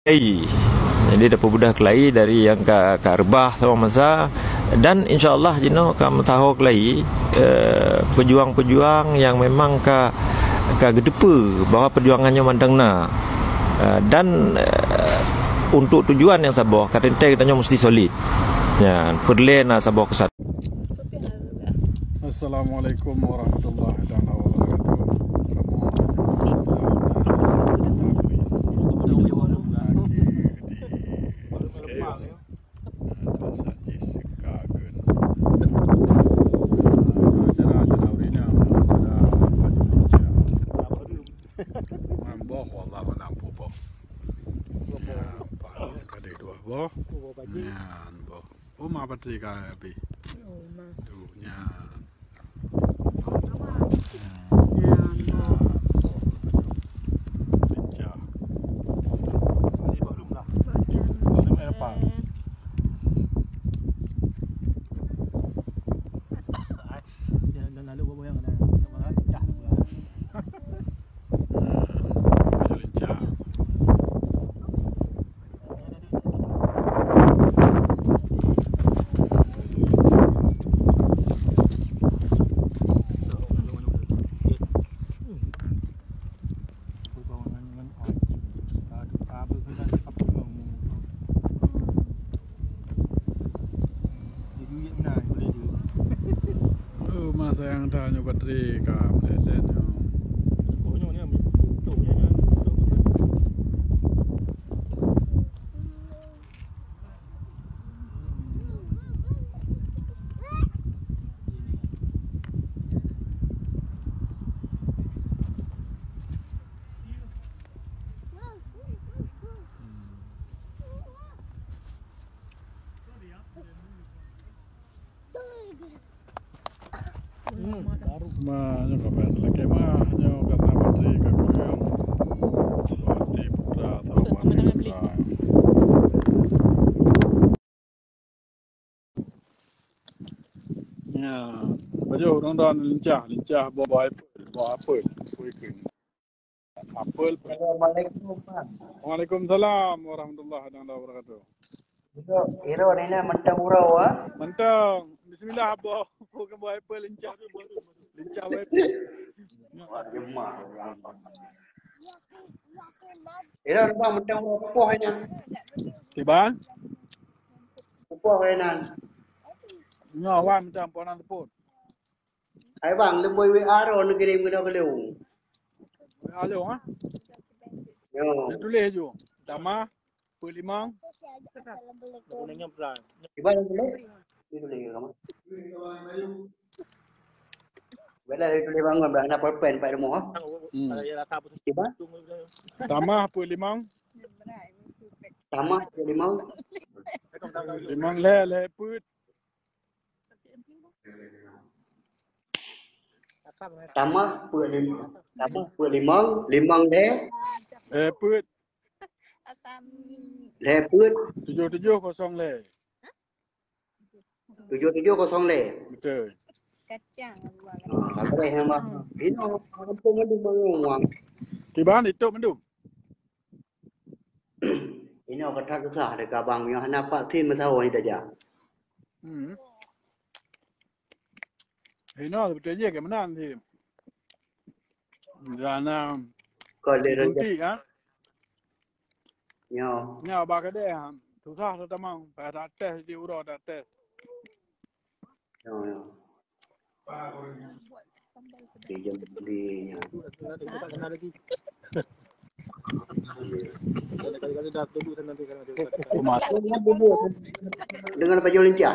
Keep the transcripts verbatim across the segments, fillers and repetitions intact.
Keulayi. Jadi, tapeubudah keulayi dari nyang ka, ka reubah saboh masa, dan insya Allah jinoe ka meusaho keulayi, eh, peujuang-peujuang nyang memang ka, ka geuteupeue bahwa peujuangan nyoe mantong na. Eh, dan, eh, untuk tujuan nyang saboh, ka teuntèe geutanyoe musti solid. Nyan, peureulèe na saboh keusatuan. Assalamualaikum warahmatullahi taala wabarakatuh. Acara-acara ureueng nyan, acara-acara baju lincah. Nyan boh, wallah, mana ampu boh. Nyan, boh. Nyan, boh. Oh, ma batri ka habéh. Oh, ma. Tu, nyan. Nyan. Nyan. Lincah. Ini baru lah. Baru main apa? Jangan, jangan lalu buang-buang, jangan. Jangan lalu, dah. Lincah. Oh, masa nyang tanyoe batri ka meulet-let nyoe. Ma, nyoe kaban lakèe ma, nyoe karena batri ka kurang. Batri putra, sama batri putra. Ya, bajoh ronda lincah, lincah boh apel, boh apel, boh ikeu. Apel. Assalamualaikum, Bang. Waalaikumsalam warahmatullahi taala wabarakatuh. Iro, iro nina mantong uroe, ah? Mantong. Bismillah, boh. Boh apel lincah. Lincah boh apel. Wah, gemah. Iro, Bang, mantong uroe peue nyan? Tiba? Peue nyan? Nyoe wan mantong peue nyan teupot. Hai bang, lôn boi W A droe neukirim keunoe keu lôn. W A lôn, ha? Yo. Neutuléh ju. Tamah, peuet limong. Iban lôn tuléh? Lôn tuléh ke kamoe? Beda lôn tuléh bangon, bang. Na pulpen pat rumoh, ha? Hmm. Iban? Tamah peuet limong. Tamah peuet limong. Limong lhèe, lhèe peuet. Tamah peuet limong. Tamah peuet limong, limong lhèe. Eh, peuet. Lhèe peuet. Tujoh tujoh kosong lhèe. Tujoh tujoh kosong lhèe. Betul. Kacang. Ah, sabar, eh, Mak. Ini orang kampung ada bangun uang. Iban itu mandum. Inoe ka that susah deungon abang nyoe hana vaksin meusaho nyoe tajak. Hmm. Inoe beutôi jih keu meunan sih. Dana. Kon lé disuntik, ha? Nyoe. Nyoe bak keudè, ha. Susah teutamong, payah tates di uroe tates. Nyoe, nyoe. Di jam di nya. Dengan baju lincah.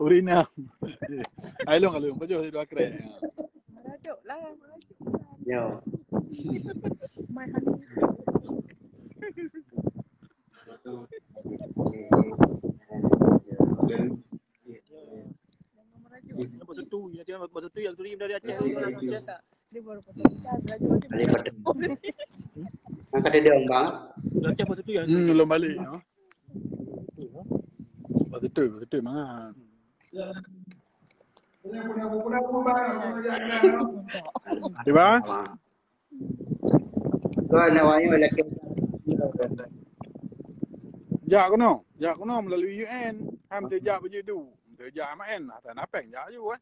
Urina. Hai long, hai long, baju dua krek. Merajuk lah, merajuk. Yo. My honey. Batu tu, ya, dia batu tu yang kirim dari Aceh tu, orang Aceh tak? Dia baru potong. Balik batu. Angkat dia, Bang. Dari Aceh batu tu yang Hmm, belum balik, ha? Batu tu, batu tu, mangat. Tiba? Kon awaknyan lagèe jak keunoe, jak keunoe melalui U N. Hai meuteu jak bak jeuet du, meuteu jak M A N, hana péng jak ju, eh.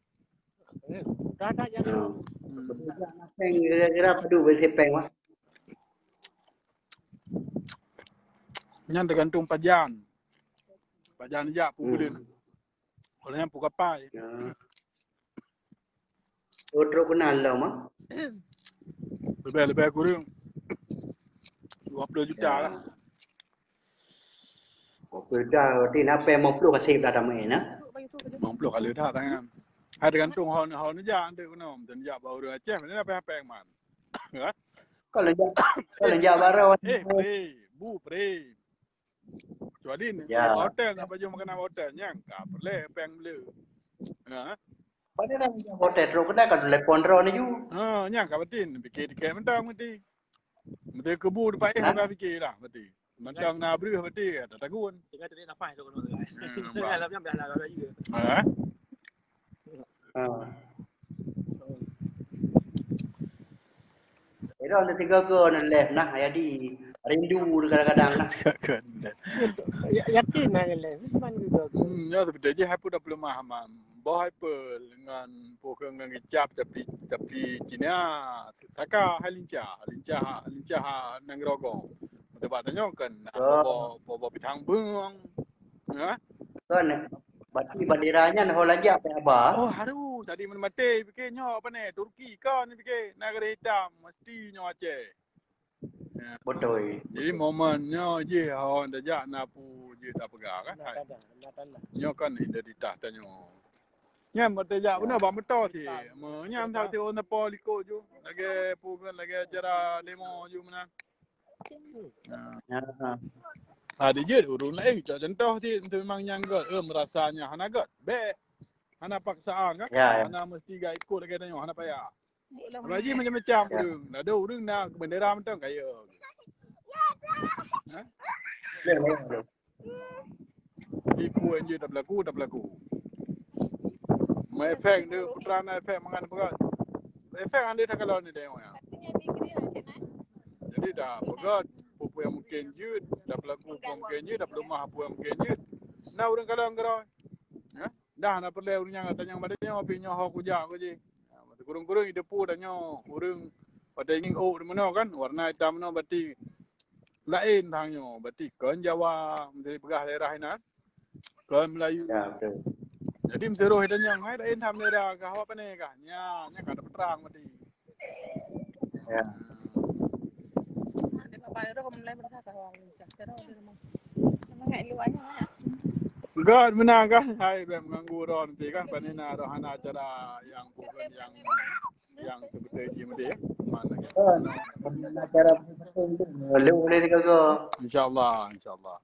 Dah, dah, jak keunoe. Hmm. Meuteu jak na péng, kira-kira padum bak sipéng, wah. Nyan teugantung pajan. Pajan jak peue buleuen. Kalau nyan peue kapai. Ya. Oh, trok keunan lom, ah? Leubeh-leubeh kureueng dua puluh juta lah. Dua puluh juta, berarti na péng lima puluh ka sép dah tamai, nah? Lima puluh ka lheueh dah tangan. Hai teugantung ho, ho neujak, anteuk keunoe. Meuteu neujak bak ureueng Aceh, mana na péng-péng man. Kan? Kalau jak, kalau jak baroe. Eh, pre, bu pre. Kecuali ni, ya, hotel, nak baju makanan hotel, nyang ka peureulèe péng bleu. Ha? Padahai dah hotel trok keunan ka telepon droe ni ju. Ha, nyang ka batin, pikir tiket mantong meuti. Meuti keubu depan eh, ha? Dah pikir dah meuti. Mantong na breuh meuti, dah tagun. Tinggal tadi nafas tu kena. Ha, nampak. Dalam jam dah lah, dah, dah, dah. Ha? Ha. Ira na tiga go na leh nah, jadi rindu kadang-kadang nah. Ya-, yakin na leh, bukan tiga go. Hmm, ya, sebetul je, hai pun dah peulumah, Mam. Boh hai pun ngan pukon ngan kicap, tapi, tapi Cina, saka hai lincah, lincah, lincah nanggroe gob. Meuteubak tanyoe kan, oh, boh, boh, boh pitang beung. Ha? Kan, berarti bandera nyan ho lajak pih haba. Oh, harus. Tadi meuneumaté pikir nyoe apa ni? Turki kan ni pikir. Nagara hitam, mesti nyoe Aceh. Ya. Betul. Jadi, momen nyoe jih awak tajak na peue jih tapeugah kan? Na tanda, na tanda. Nyoe kan identitas tanyoe. Nyan meutajak beuna bak moto cit. Nyan entah ti ureueng po likot ju. Lagèe peue kan, lagèe acara limo ju meunan. Ha. Ha. Ha, di jeuet ureueng laén cok contoh cit, memang nyang göt, eh, merasa nyang hana göt. Bèk. Hana paksaan kan? Ya, ya. Hana mesti gak ikut lagèe tanyoe, hana payah. Apalagi macam-macam ureueng. Ada ureueng na bendera mantong kaya. Ha? Ya, ya, ya. Di puan je dah berlaku, dah berlaku. Mai efek dia, putra na efek mangan berat. Efek anda dah kalau ni tengok ya. Jadi dah peugah, peue-peue nyang mungkin jeuet, dah berlaku peue mungkin jeuet, dah peulumah peue mungkin jeuet. Nah, ureueng kalau ngeroe. Ya? Dah na peureulèe ureueng nyang tanyong bak tanyoe, pih nyoe ho kujak ku jih. Ha, meukureueng-kureueng idepu tanyoe ureueng watèe ngieng ôk di meunoe kan, warna itam meunoe berarti laén thang nyoe, berarti kon Jawa, meusti peugah daerah inan. Kon Melayu. Ya, betul. Jadi meusti roh tanyong, hai laén tham daerah kah, awak pane kah? Nya, nya ka tapeutrang berarti. Ya. Gèt meunan kan, hai bèk meuganggu droe nanti kan, pane na droe hana acara nyang bukan nyang, nyang sebetul jih meudeh. Mana kan? Acara penting tu, lewat boleh tiga go. Insya Allah, insya Allah.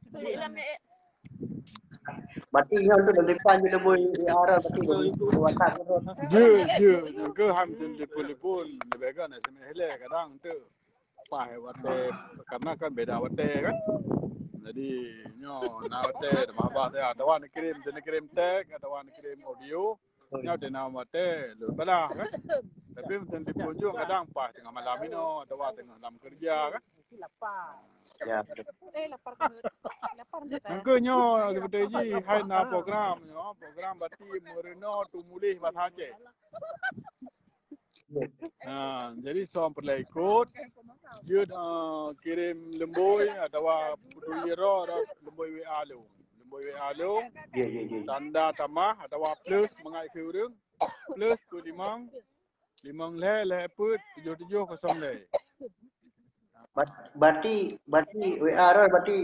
Berarti nyoe tu lebih pan je lebih arah berarti lebih WhatsApp tu. Je, je, ke ham telefon-telefon, lebih kan S M S leh kadang tu. Paih watèe, karena kan beda watèe kan. Jadi nyoe na watèe teuma bah teuh, atawa neukirim, neukirim teks, atawa neukirim audio. Nyoe teuh na watèe lôn balah kan. Tapi meuteun dipunjung kadang paih teungoh malam inoe atawa teungoh lam keureuja kan. Ya, betul. Nangkeuh nyoe seperti jih hai na program nyoe, program bati meurunoe tumuléh bahasa Aceh. Ha, jadi soe peureulèe ikot, jeuet, eh, kirém leumbôi atawa peutuli droe, droe leumbôi W A lôn. Leumbôi W A lôn, ya, ya, ya, ya, tanda tamah atawa plus mangat keu ureueng, plus peuet limong, limong lhèe, lhèe peuet, tujoh tujoh kosong lhèe. Bat-, bati, bati W A droe bati,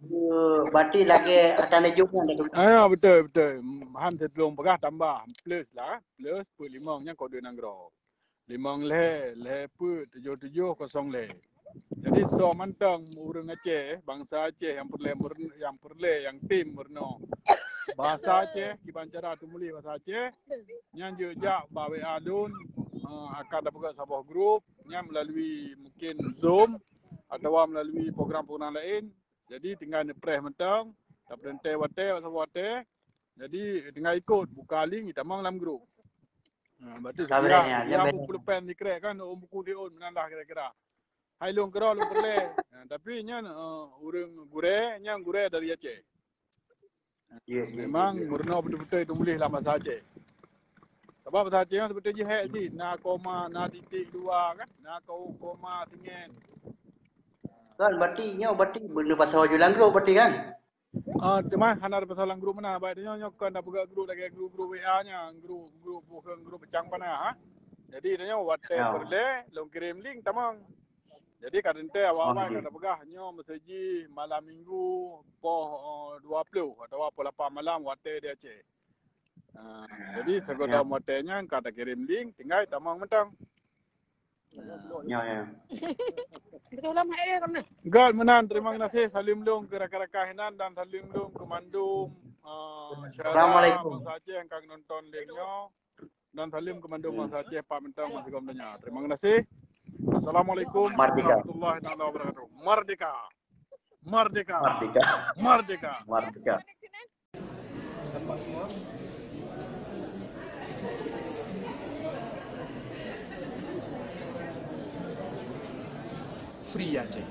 eh, bati lagèe akan neujok nyan dah. Ah, ya, beutôi, beutôi. Han teutlong peugah tambah, plus lah, plus peuet limong nyan kode nanggroe. Limong lhèe, lhèe peuet, tujoh tujoh kosong lhèe. Jadi soe mantong ureueng Aceh, bansa Aceh nyang peureulèe, nyang peureulèe, nyang tem meurunoe bahasa Aceh, kiban cara tumuléh bahasa Aceh, nyan jeuet jak bak W A lôn, eh, akan tapeugöt saboh grup, nyan melalui mungkin Zoom atawa melalui program-program laén. Jadi tinggai neupreh mantong, tapeurintèe watèe, saboh watèe. Jadi tinggai ikot, buka link, itamong lam grup. Ha, berarti sekira, ya, sekira peuet puluh persen sikrek kan, ôn buku siôn, meunan lah kira-kira. Hai lôn keudroe, lôn peureulèe. Ha, tapi nyan, eh, ureueng gurèe, nyan gurèe dari Aceh. Ya, ya, ya, memang ya. Meurunoe beutôi-beutôi teumuléh lam bahasa Aceh. Sabab bahasa Aceh nyan seubeutôi jih hék cit, na koma, na titik dua kan, na ko-, koma singet. Kan, berarti nyoe berarti benda pasal baju langgrok berarti kan? Ah, teuma hana pasal lam grup meunan, baik tanyoe nyoe kon tapeugah grup lagèe grup-grup W A nyan, grup, grup bukan grup peucang pana, ha. Jadi tanyoe watèe peureulèe lôn kirém link tamong. Jadi ka teuntèe awai-awai ka tapeugah nyoe meuseujih malam minggu poh, eh, dua puluh atawa poh lapan malam watèe di Aceh. Ah, jadi sigohlom watèe nyan ka takirém link, tinggai tamong mantong. Ya, ya. Beutôi lom hai dia kareuna. Göt meunan, terima kasih. Saleuem lôn keu rakan-rakan hinan dan saleuem lôn keu mandum, ah, syedara Assalamualaikum. Bansa Aceh nyang ka nonton link nyoe. Dan saleuem keu mandum bansa Aceh pat mantong meusigom donya. Terima kasih. Assalamualaikum warahmatullahi taala wabarakatuh. Merdeka. Merdeka. Merdeka. Merdeka. Merdeka. Free Aceh.